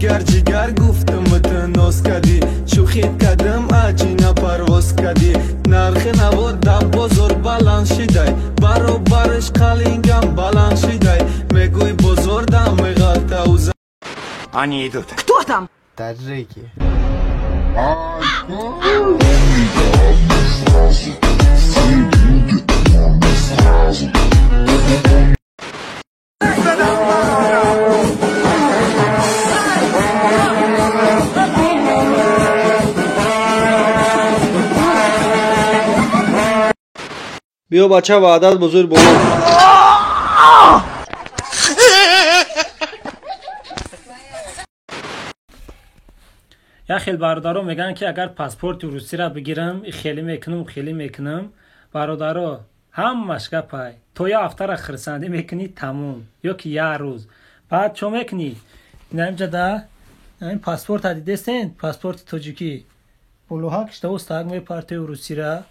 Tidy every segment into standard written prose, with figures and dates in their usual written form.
Ҷигар, ҷигар гуфтам, ту ноз кадӣ, шӯхит кадам, аҷина парвоз кадӣ. Нархи наво дар бозор баланд шидай, баробариш қалингам баланд шидай. Мегӯй, бозор дам меғалта. Они идут. Кто там? Таджики. Биё, бача, ваъдат бузург боло. Як хел бародаро мегӯянд, ки агар паспорти русиро бигирам, хеле мекунам, хеле мекунам. Бародаро, ҳамаш гапай. То як ҳафтара хирсандӣ мекунӣ, тамом, ё ки як рӯз баъд чо мекунӣ? Инамҷада ин паспорта дидестен, паспорти тоҷикӣ болоҳак штавостак мепартои русира.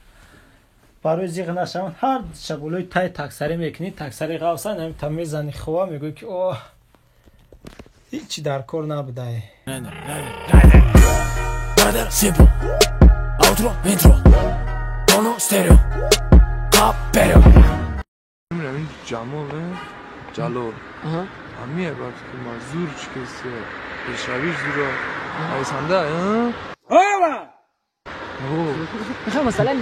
Барои зиғ нашаванд, ҳар шаболои тай таксарӣ мекунӣ, таксари ғавсан та мезани, хова мегӯӣ, ки оҳ, ҳичи дар кор набудай. Brother, simple. Outro, intro. Mono, stereo. Caperio. Ҷамол, Ҷалол, ҳамие ки ма зур чӣ кесе пешравиш зура нависанда. مثلا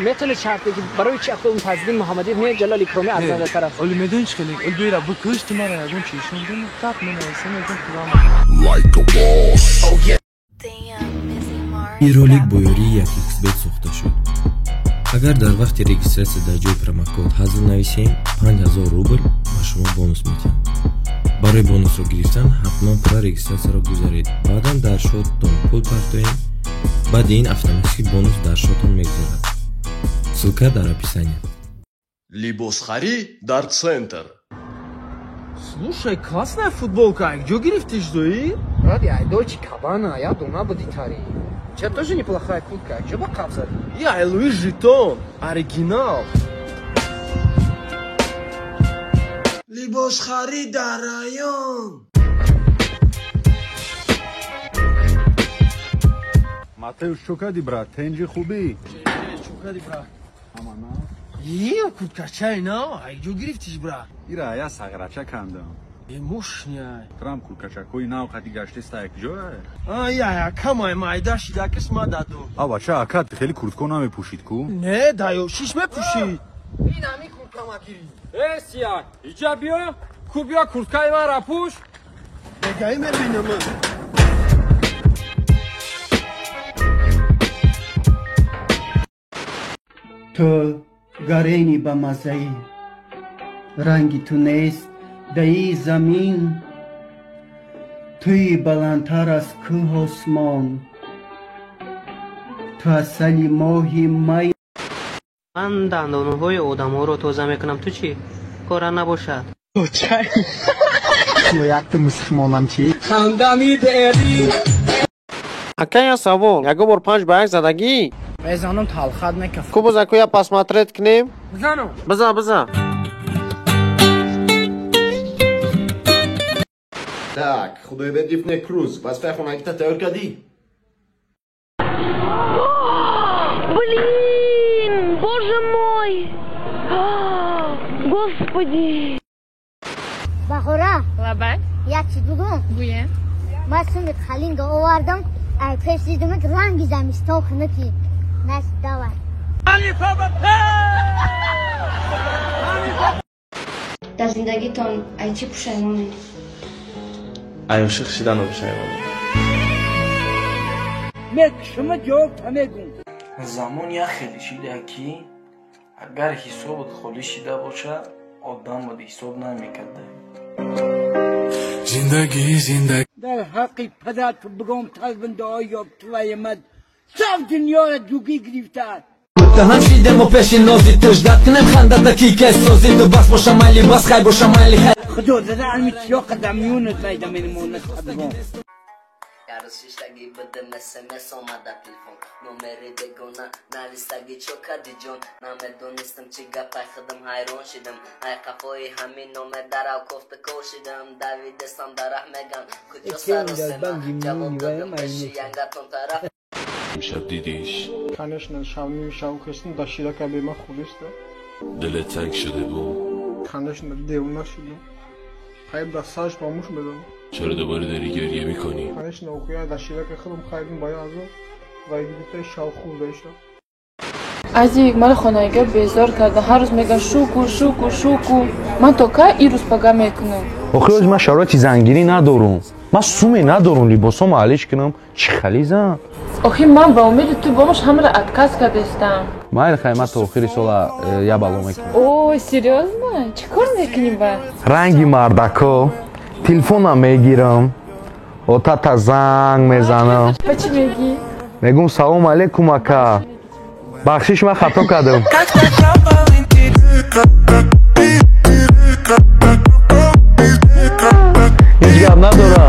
میتونه شرطی که برای چی اخو فضل محمدی نه جلال اکرامی از نظر طرف ولی میدونی چی خیلی دویرا بکش تو مرا یگون چیشون دون تپ менависам ягон. Like a boss. Oh yeah. Ин ролик бо ёрии 1xBet сохта шуд. Агар дар вақти регистрация дар ҷои промокод ҳазл нависем, 5000 рубл ба шумо бонус медиҳанд. Барои бонусро гирифтан ҳатман пурра регистрацияро гузаред, баъдан дар шоттон пул партоед. Баъди ин автоматически бонус дар шоттон мегузарад. Ссылка дар описания. Либосхарӣ дар центр. Слушай, классная футболка, где гирифтиш, дои? Ради ай Дольче Кабана, я дома буди тари. У тебя тоже неплохая куртка, а где бакап зад? Я Луи Житон, оригинал. Либосхарӣ дар район. Матеуш, чӯ кардӣ, брат? Тенҷи, хубӣ? Чӯ кардӣ, брат? Е, курткачаи нав, ай ҷо гирифтиш, брат? Ира я сағрача кандам. Е, мошня. Трам курткачакҳои нав қади гаштеста якҷоя. А, я, я, камай майда шида кисма даду. А, бача, ака хеле куртко намепӯшид ку? Не, даю, шиш мепӯшид. Ин ҳами курткама гирӣ. Э, сия, иҷа биё, ку биё, курткаи манра пӯш. Бегаи мебинам. Ту гарени ба маззаӣ, ранги ту нест даи замин, туи баландтар аз кӯҳ осмон, ту асали моҳи май. Ман дандонҳои одамҳоро тоза мекунам, ту чӣ кора набошад? Якта мусулмонам чӣ? Хандами дери. Ака, я савол: ягон бор 5 ба 1 задагӣ? Мезанам, талхат мекаф. Ку боза, ку я посмотреть кунем. Бизанам. Бизан, бизан. Так, Худойбердиев Некруз, вазифаи хонагита тайёр кардӣ? Блин, боже мой! Господи! Баҳора. Лабай. Як чиз бугум. Гӯем. Ман сумит халинга овардам, ай пеш дидумит, ранги замистон хунуки. Нас давай. Дар зиндагитон ай чӣ пушаймонед? Ай ошиқ шидану пушаймонам. Мекушума, ҷавоб мегум. Замон як хеле шида, ки агар ҳисобот холӣ шида бошад, одамот ҳисоб намекарда. Зиндагӣ, зиндагӣ. Дар ҳаққи падар ту бигом, талбиндаҳои ёбтуваи ман сав дунёро дугӣ гирифтааст. Муттаҳам шидему пеши нози ту, ждать кунем хандата, ки кай сози ту. Бас боша майли, бас хай боша майли, хай. Худо зада, ами чиё қадам миёнат майда менамонад, бигом. Ярӯз шиштагӣ бидим, СМС омада телефон, номери бегона навистагӣ: «Чо кади, ҷон?» Намедонистам, чӣ гапай, худам ҳайрон шидам. Ай қафои ҳамин номер дарав кофта кор шидам, давидестам дарах, меган: «Куҷо саросема?» Ҷавоб додам: «Пеши янгатон тараф». امشب دیدیش؟ Конечно, шав ними шав хестам, да ширака бема худиста. دلت تنگ شده بود؟ Конечно, девона шидам. Хайб да саж бамуш медам. چرا دوباره داری گریه میکنی؟ Конечно, охуя да ширака худам хайдам бая азо ва гидита шав хурдаиша. Азик, мара хонаига безор карда. Ҳар рӯз меган: «Шуку, шуку, шуку». Ман то кай ин рӯз пага мекунам? Охи оз ман шароити зангирӣ надорум, ман суме надорум либосомо алиш кунам. Чӣ хали зан? Охи ман ба умеди ту бомаш ҳамаро отказ кардастам. Майли, хай, ман то охири сола я бало мекунам. О, серьёзно? Чӣ кор мекунӣ ба? Ранги мардако телефонам мегирам, отата занг мезанам. Ба чӣ мегӣ? Мегум: «Салом алейкум, ака, бахшиш, ман хато кардам». Ҳеҷ гап надора.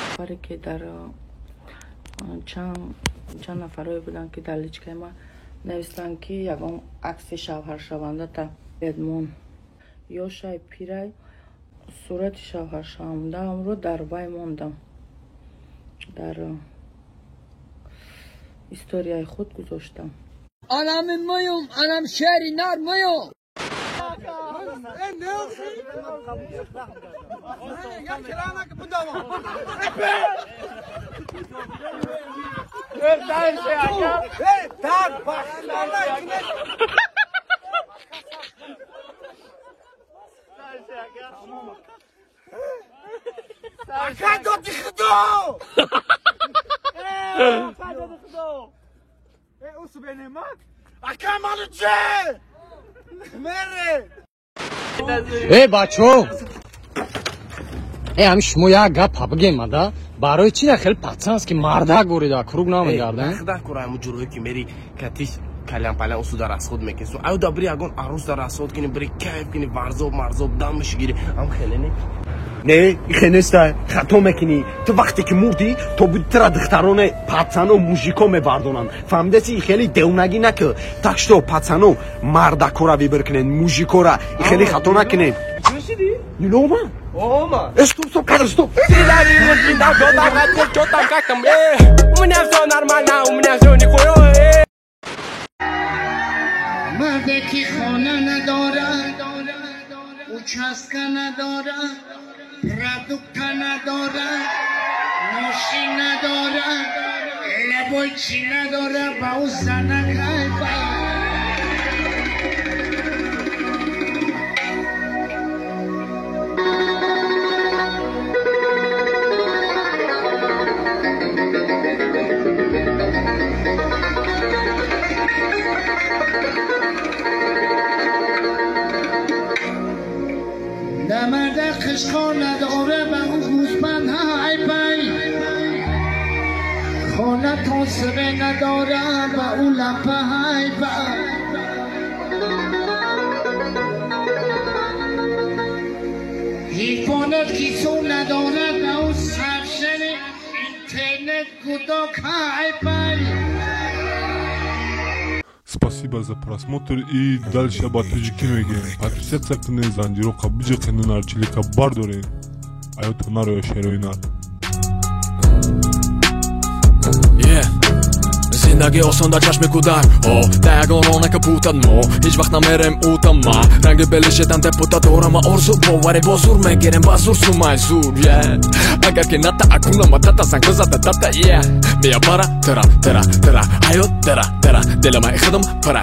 Нафаре ки дар чанд нафарое буданд, ки дар личкаи ман навистанд, ки ягон акси шавҳаршавандата бедмон ё шай пирай, сурати шавҳаршавандаамро дар вай мондам, дар историяи худ гузоштам. Анам муюм, анам шери нар муюм. Ака доди худо! Ака доди худо! Ака малуче! Мере! Э, бачо! Э, ҳами шумо як гап бигем ада. Барои чи на хеле пацанский мардак ворида круг намегардем? Худа кора, ҳамун ҷурое ки мери катиш калям палям усу дар расход мекунӣ. Су аю да бири ягон арӯс дар расход кунӣ, бири кайф кунӣ, варзоб марзоб дамаш гирӣ. Ҳам хеле не? Не, ихе неста, хато мекунӣ. Ту вақте ки мурдӣ, то буди тира духтароне пацано, мужико мебардонанд. Фаҳмидаси, хеле девнагӣ накӣ. Так что, пацано, мардакора выбор кунед, мужикора, хеле хато накунед. Нилома? Ома! Стоп, стоп, кадр, стоп! У меня все нормально, у меня все нихуя. Марде ки хона надорад, участка надорад, продукта надорад, мошин надорад, лабой чӣ надорад, ба ӯ занак ҳайфа. Намарда қишқо надора, ба ӯ гӯспанд ҳайпай. Хона тосибе надора, ба ӯ лампа ҳайпай. Ҳифонат кису надорад, ба ӯ сабшани интернет гудок ҳайпай. Спасибо за просмотр и дальше ба тоҷикӣ мегирем. Подписаться кунед, занҷироқа биҷиқенду нарчилика бардоред. Аёто нароя шерои нар. Зиндагӣ осон дар чашми кӯдак. О да ягон роҳ накапутад, мо ҳеҷ вақт намерем утама. Ранги белишедан депутат дорама, орзу боварӣ бо зур мегирем, ба зур сумай зур. Агар ки ната акунама тата занг бизада тата, мия бара тара тара тара ҳаёт дара дара дилама худам пара.